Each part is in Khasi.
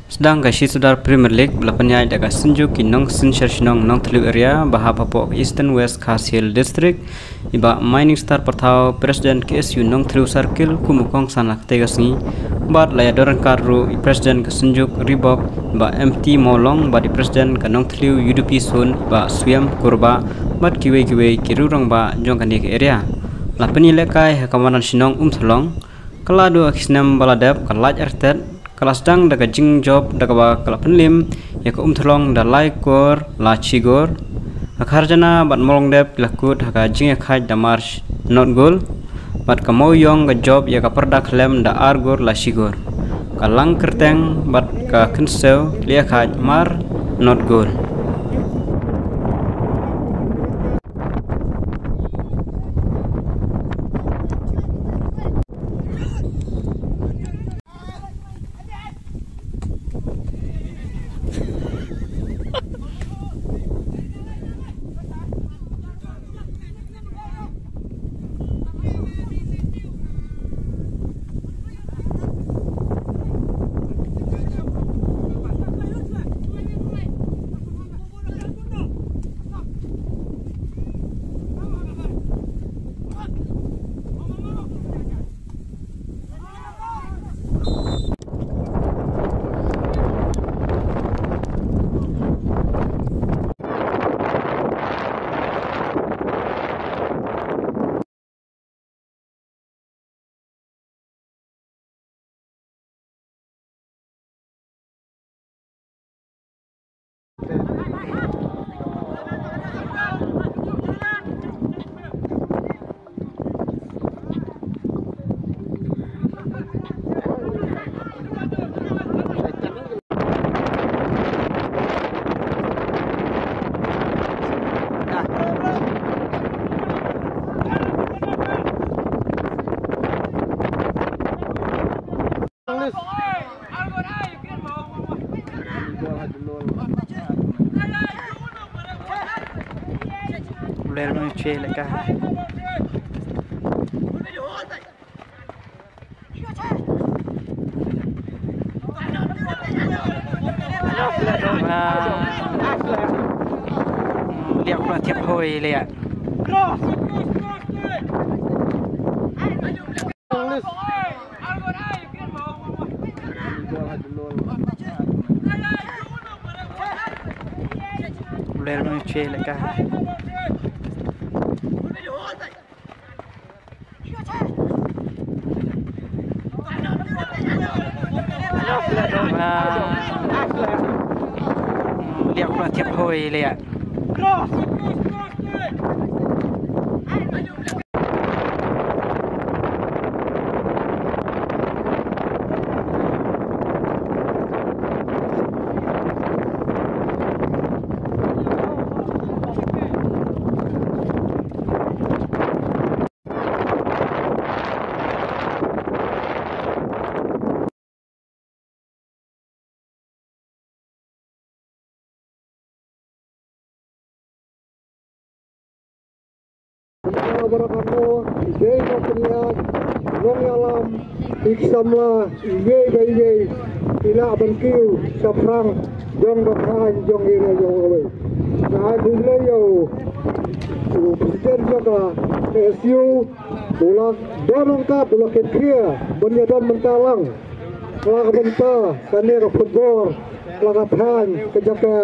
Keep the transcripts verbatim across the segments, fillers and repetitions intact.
Sdang ka Shisudar Premier League ba la pynïaid da ka Synjuk ki Nongsynshar Shnong Nongthliew Area ba hap hapoh ka Eastern West Khasi Hills District, i Bah Mining Star Pathaw, President K S U Nongthliew Circle, kum u kongsan ha katei ka sngi, bad la ïadon ryngkat ruh i President ka Synjuk Reebok, i Bah M T Mawlong, bad i President ka Nongthliew U D P Zone, i Bah Swiam Kurbah, bad kiwei kiwei ki rangbah jong kane ka area. La pynïalehkai ha ka madan shnong Umthlong. Ka la dei ka snem ba la dep ka lait artet, ka la sdang da ka jingjop da kaba ka la pynlip ïa ka Umthlong da lai kor la shi kor. Ka Kharjana bad Mawlongdep ki la kut ha ka jingïakhaid da mar not gol, bad ka Mawïong ka jop ïa ka Pyrda Khlem da ar kor la shi kor. Ka Langkyrteng bad ka Kynsew ki la ïakhaid mar not gol. Player mane che leka. Liak pula thiap hoi liak. Player mane che leka. Liak pula thiap hoi liak. Baroh arngut, dei na pynïaid, nongïalam, ki samla, ïa kawei, ïa kawei, ki lah ban kiew shaphrang jong ka thaiñ jong area jong kawei. Nga ai khublei ïa u, u president jong ka S U, u la don ryngkat, u la kynthia ban ïadon bynta lang la ka bynta kane ka football, la ka thaiñ, ka jaka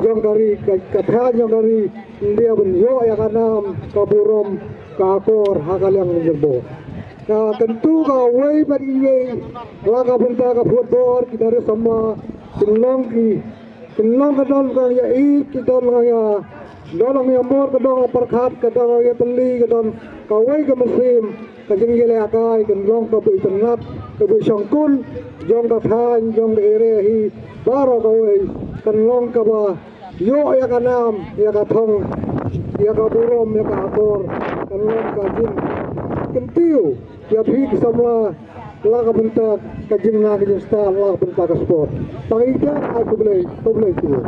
jong ka ri, ka, ka thaiñ jong ka ri India ban ïoh ïa ka nam, ka burom, ka akor ha ka liang jong ka bor. Ka kyntu kawei bad kawei la ka bynta ka football, ki nongrim samla, ki long ki Ki long ka don ka ïa ïeit, ki don ka ïa, don ka ïa mor, ka don ka pyrkhat, ka don ka ïa tylli, ka don kawei ka mynsiem, ka jingïalehkai, ka long kaba itynnad, kaba ishongkun jong ka thaiñ, jong ka area hi baroh kawei, ka long kaba ïoh ïa ka nam, ïa ka thong, ïa ka burom, ïa ka akor, ka long ka jingkyntiew ïa phi ki samla, la ka bynta ka jingna ka jingstad, la ka bynta ka sport. Tang ita, ai khublei, khublei khublei.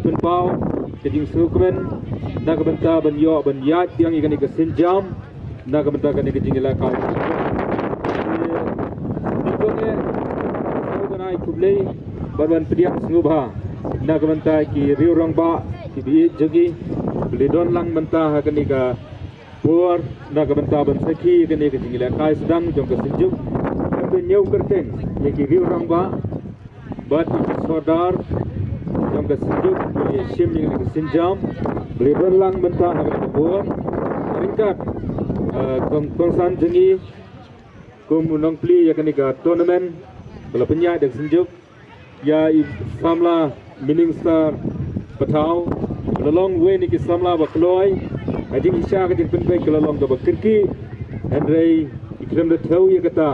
Pynpaw ka jingsngewkmen na ka bynta ban ïoh ban ïaid biang ïa kane ka sienjam na ka bynta kane ka jingïalehkai. Nyngkong eh, sngewbha ban ai khublei Ban ban pdiang sngewbha na ka bynta ki riew rangbah ki baieit jong ngi, ba la don lang mynta ha kane ka por na ka bynta ban sakhi kane ka jingïalehkai sdang jong ka Synjuk. Ka ñiew kyrteng ïa ki riew rangbah bad ïa ki sordar jong ka Synjuk, ba la shim ïa kane ka sienjam, ba la don lang mynta ha kane ka por. Ryngkat, eh, kong, kongsan jong ngi kum u nongplie ïa kane ka tournament ba la pynïaid da ka Synjuk, ïa i samla Minister Pathaw, ba la long uwei na ki samla ba kloi. Ka jingshisha ka jingpynbeit ka la long kaba kyrkieh, hynrei i khlem da thew ïa kata,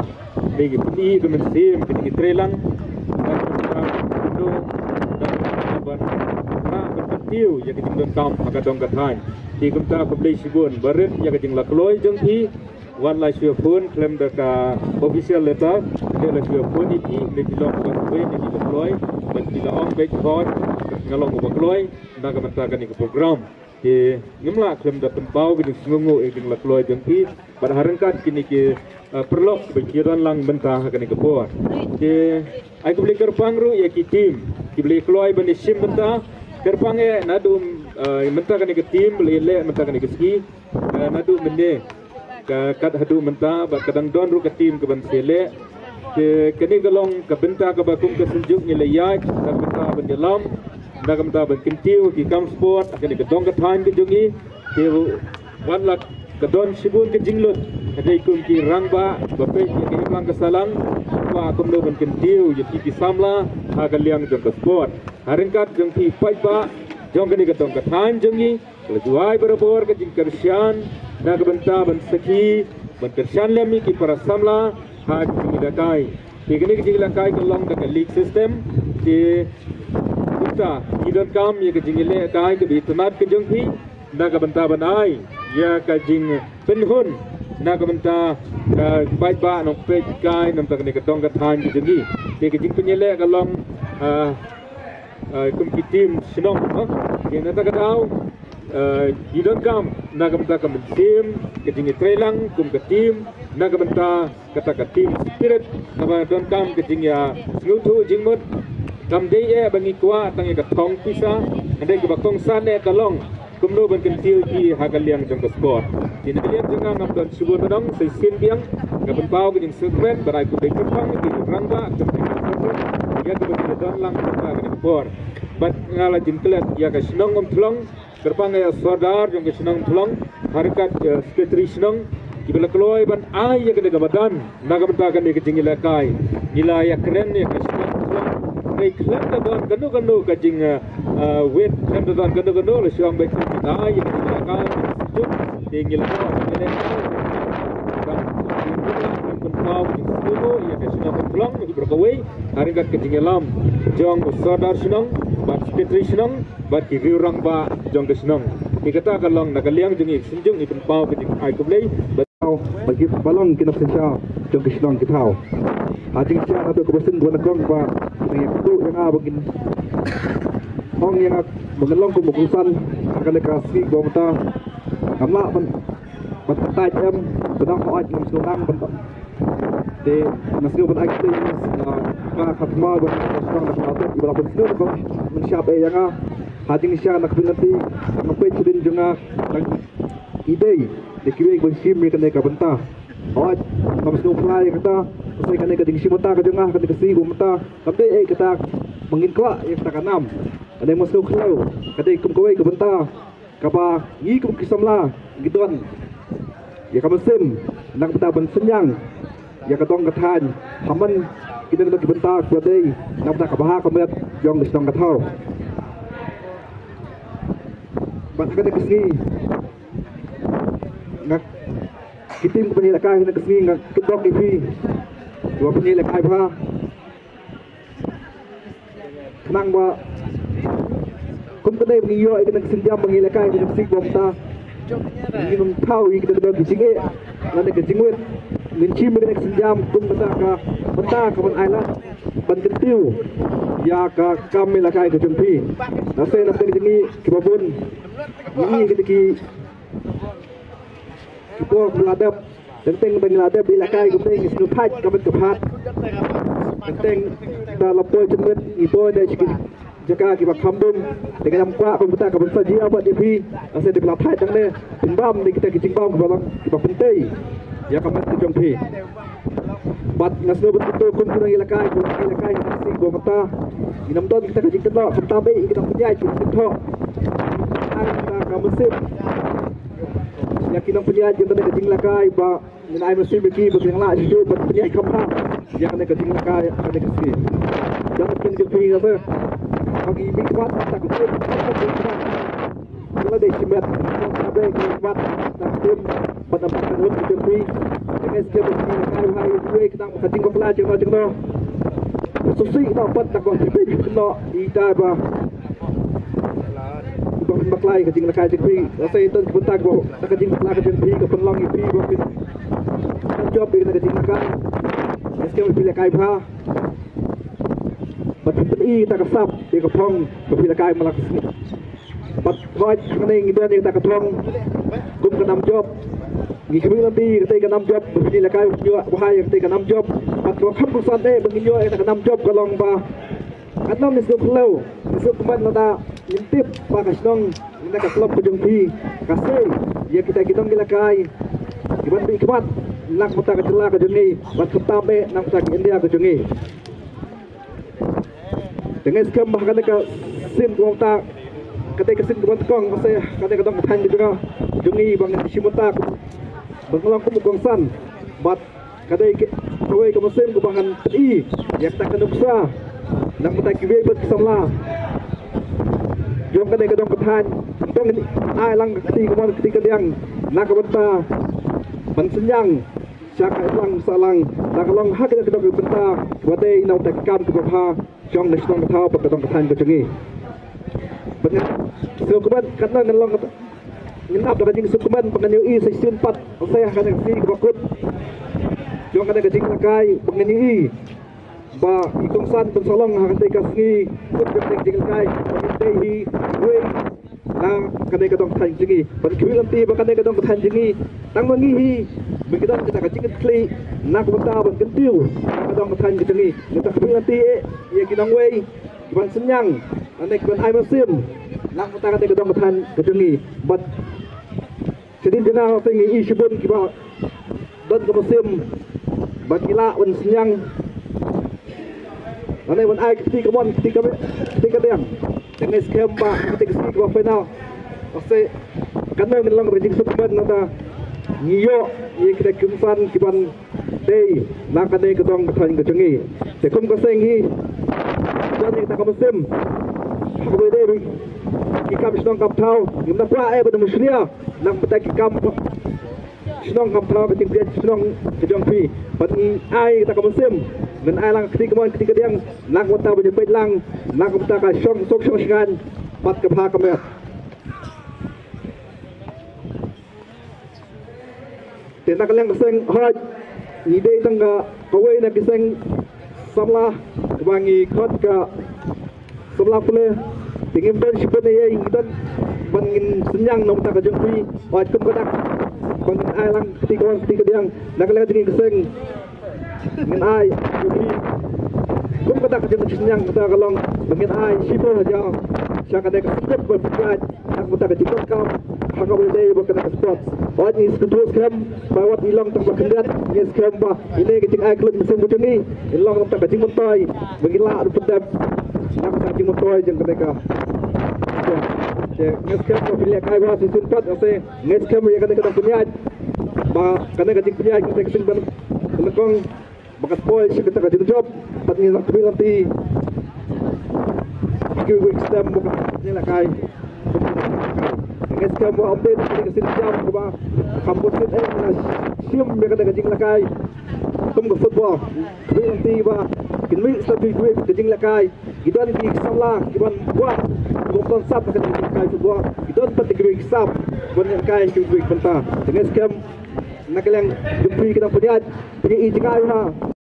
ne ki pyni ka mynsiem ka jingïatreilang, ban kyntiew ïa ka jingdonkam ha ka dong ka thaiñ. Te kumta khublei shibun, barit ïa ka jingla kloi jong phi. Wat la shu phone khlem da ka official letter, ne la shu phone ïa phi, ne phi long kaba khublei ne phi ba kloi, bad phi la ong beit khot, nga long kaba kloi na ka bynta kane ka program. Te ngim lah khlem da pynpaw ka jingsngewnguh ïa ka jingla kloi jong phi bad ha ryngkat kine ki, eh, paralok ba ki don lang mynta ha kane ka por. Te ai khublei kyrpang ruh ïa ki team kiba la kloi ban ïashim bynta. Kyrpang eh naduh, eh, mynta kane ka team ba la leh mynta kane ka sngi, eh, naduh mynne ka kat haduh mynta bad ka dang don ruh ka team kaban sa leh. Te kane ka long ka bynta kaba kum ka Synjuk ngi la ïaid na ka bynta ban ïalam, na ka bynta ban kyntiew ki kam sport ha kane ka dong ka thaiñ ka jong ngi. Te wat la ka don shibun ka jinglut, ka dei kum ki rangbah ba peit ïa ka imlang ka sahlang, ba kumno ban kyntiew ïa ki, ki samla ha ka liang jong ka sport. Ha ryngkat jong ki paidbah jong kane ka dong ka thaiñ jong ngi, ka la duwai barabor ka jingkyrshan na ka bynta ban sakhi, ban kyrshan lem ïa ki para samla ha ka jingïalehkai. Te kane ka jingïalehkai ka long da ka league system. Te kumta ngi donkam ïa ka jingïalehkai kaba itynnad ka jong phi na ka bynta ban ai ïa ka jingpynhun na ka bynta ka paidbah nongpeitkai na ka bynta kane ka dong ka thaiñ ka jong ngi. Te ka jingpynïaleh ka long, ah, ah, kum ki team shnong, no? Te na kata ka daw, ah, ngi donkam na ka bynta ka mynsiem ka jingïatreilang kum ka team, na ka bynta kata ka team spirit, kaba donkam ka jingïasngewthuh jingmut. Kam dei eh ba ngi kwah tang ïa ka thong pisa, hynrei kaba kongsan eh ka long kumno ban kyntiew ïa ki ha ka liang jong ka sport. Te na ka liang jong nga ngam don shibun ban ong, sa shisien biang nga pynpaw ka jingsngewkmen bad ai khublei kyrpang ïa ki rangbah, kyrpang ïa kaba ki la don lang mynta kane ka por. Bad nga la jingklet ïa ka shnong Umthlong, kyrpang ïa sordar jong ka shnong Umthlong, ha ryngkat, eh, secretary shnong, kiba la kloi ban ai ïa kane ka madan na ka bynta kane ka jingïalehkai. Ngi la ïakren ïa ka shnong Umthlong, hynrei khlem da don kano kano ka jing, eh, eh, wit, khlem da don kano kano, la shu ong beit ki ai ïa ka jingïalehkai, te ngi la ïakren ïa ka shnong Umthlong, ha ryngkat ka jingïalam jong u sordar shnong bad secretary shnong bad ki riew rangbah jong ka shnong. Te kata ka long na ka liang jong ngi Synjuk, ngi pynpaw ka jingai khublei. Ba thaw, ba ki, ba long ki nongshah jong ka shnong ki thaw. Ha jingshisha naduh kaba shen ba nyngkong ba ki nang ïathuh ïa nga ba kin ong ïa nga ba ngan long kum u kongsan ha kane ka sngi ba mynta. Ngam lah ban, ban kyntait em, ba dang hooid ngam sngewthuh ban Te nga sngew ban ai khublei ïa ka, ka khadma ban sdang da ka, iba la pynsngew ban shap ïa nga. Ha jingshisha na ka bynta nga peit shadien jong nga, tang i dei da kiwei ban shim ïa kane ka bynta. Hooid, ngam sngewphylla ïa kata, ka sei kane ka jingshim bynta ka jong nga ha kane ka sngi ba mynta. Kam dei eh kata ba ngin kwah ïa kata ka nam. Kane ngam sngewphylla, ka dei kum kawei ka bynta kaba ngi kum ki samla ngi don ïa ka mynsiem na ka bynta ban synñiang ïa ka dong ka thaiñ ha man kino kino ki bynta kiba dei na ka bynta ka bha ka miat jong ka shnong ka thaw. Bad ha kane ka sngi nga, ki team kiba ngi ïalehkai ha kane ka sngi nga kyrpad ïa phi kiba phi ngi ïalehkai bha. Khnang ba kum ka dei ba ngi ïoh ïa kane ka sienjam ba ngi ïalehkai ïa kane ka sngi ba mynta, ngin ym thaw ïa kane ka jingeh lane ka jingwit. Ngin shim ïa kane ka sienjam kum kata ka bynta kaban ailad ban kyntiew ïa ka kam ïalehkai ka jong phi. Nase na pdeng jong ngi kiba bun ngi ïa kane ki Ki por ba la dep, teng teng ba ngi la dep ïalehkai kumne ngi sngewthuh ka met ka phad. Teng da la poi jingmut, i poi da shi ki jaka kiba kham dum. Te ngam kwah kumta ka ban sa jia pat ïa phi. Ase dei ba la thait nangne, pynbam da kita ki jingbam kiba long kiba pyntei ïa ka met ka jong phi. Bad nga sngew ba kito kum ki nongïalehkai, ki nongïalehkai, ki nongïalehkai, ki nongïalehkai. Ngim don kita ka jingkynnoh, khamtam eh ki nongpynïaid, ki nongpynïaid. Ai ta ka mynsiem ïa ki nongpynïaid ïa kane ka jingïalehkai ba ngin ai mynsiem ïa ki ba kin lah shuh shuh ban pynïaid kham bha ïa kane ka jingïalehkai, kane ka sngi. Ïa kane ka jingpynïaid ba ngi mih wat ta ka jingpynïaid. Ka la dei shimet, ka la dei shimet, ta kum, pat na pat ka lut ka jong phi. Teng es ke ba phi na kai hai, wei ka dang ka jingbakla jong no jong no. Susi na pat na ko phi phi no, i ta ba. Ba phi bakla ka jinglakai jong phi. Asa i ton ki bynta ba, ta ka jingbakla ka jong phi, ka pynlong i phi, ba phi. Ka jop i ka jinglakai. Es ke ba phi lakai bha. Ba phi pyn i ta ka sap, i ka phong, ba phi lakai malak. Bad hoi hangne ngi don ïa kata ka thong kum ka nam jop. Ngi khmih lynti ïa kata ka nam jop, ba phi lakai ïa kata ka nam jop. Bad ka kham kongsan eh ba ngi ïoh ïa kata ka nam jop ka long ba. Katno ngi sngewkhlem, ngi sngewkmen lada ngim tip ba ka shnong, ïa ka club ka jong phi ka sei ïa kita ki nongïalehkai kiban bit khmat na ka bynta ka jylla ka jong ngi, bad khamtam eh na ka bynta ka India ka jong ngi. Te nga ngeit skhem ba ha kane ka sien kumta, kane ka sien kumta kong, ka sien kane ka dong ka thaiñ ka jong ngi ba ngin shim bynta ba ngi long kum u kongsan. Bad ka dei kawei ka mynsiem kaba ngan pyni ïa kata ka nuksa na ka bynta kiwei pat ki samla jong kane ka dong ka thaiñ. Tang ngin ai lang ka kti kamon ka kti kadiang na ka bynta ban synñiang sha ka imlang sahlang, da ka long ha ka dei ka dong ka bynta ba dei na uta ka kam kaba bha jong ka shnong ka thaw bad ka dong ka thaiñ ka jong ngi. Bad nga sngewkmen katno ngan long, ngin ap da ka jingsngewkmen ba ngan ïohi sa shisien pat, sa ha kane ka sngi kaba kut jong kane ka jinglakai ba ngan ïohi ba i kongsan ban sa long ha kane ka sngi kut jong kane ka jinglakai ba ngan dei hi wei na kane ka dong ka thaiñ jong ngi. Ban khmih lynti ba kane ka dong ka thaiñ jong ngi, tang ma ngi hi, ba ngi don kita ka jingkitkhlieh na ka bynta ban kyntiew na ka dong ka thaiñ ka jong ngi. Ngi ta khmih lynti eh ïa ki nongwei kiban synñiang, lane kiban ai mynsiem na ka bynta kane ka dong ka thaiñ ka jong ngi. Bad shadien jong nga te ngi i shibun kiba don ka mynsiem ba ki lah ban synñiang lane ban ai ka kti kamon ka kti kadiang. Te nga ngeit skhem ba kata ka sngi kaba final, ase katno ngin long ka jingsngewkmen nangta ngi ïoh ïa kita ki kongsan kiban dei na kane ka dong ka thaiñ ka jong ngi. Te kum ka seng hi, don ïa kata ka mynsiem ha kaba dei ki kam shnong kam thaw, ngim da kwah eh ban da mynshuwa na ka bynta ki kam shnong kam thaw, ka jingpynïaid shnong ka jong phi. Bad ngi ai kata ka mynsiem, ngan ai lang ka kti kamon ka kti kadiang na ka bynta ban ïapeit lang na ka bynta ka shong suk shong shngaiñ bad ka bha ka miat. Te na ka liang ka seng Hait, ngi dei tang ka kawei na ki seng samla kaba ngi khot ka samla pule. Te ngim don shibun ei ei, ngi don ban ngin synñiang na ka bynta ka jong phi. Hait, kum ka dak ba ngin ai lang ka kti kamon ka kti kadiang na ka liang jong ngi ka seng. Ngin ai ïa phi kum kata ka jingsngewsynñiang, kata ka long ba ngin ai shiphew hajar sha kane ka sdang ba pynïaid na ka bynta ka jingdonkam ha kaba ïadei bad kane ka sports. Wat ngi sngewthuh skhem ba wat ngi long tang ba khyndiat, ngi skhem ba ine ka jingai khluit mynsiem ka jong ngi in long tang ka jingmyntoi ba ngin lah ban pyndep na ka bynta ka jingmyntoi jong kane ka sports. Te ngi skhem ba phi lehkai bha shisien pat, ase ngi skhem ïa kane ka dang pynïaid ba kane ka jingpynïaid kane ka seng ban nyngkong ba ka poi sha kata ka jingjop. Bad ngi la khmih lynti kiwei kiwei ki stem ba ka jinglakai. Ngi skhem ba ym dei na ka sien jam kaba kham bun sien eh, ngi la shim ïa kata ka jinglakai kum ka football. Khmih lynti ba kin mih sa kiwei kiwei ka jinglakai. Ki don ki samla kiban kwah, kiban don sap ka jinglakai football. Ki don pat kiwei ki sap ban lakai kiwei kiwei ki bynta. Te ngi skhem na ka liang jong phi ki dang pynïaid, phi i jngai ha.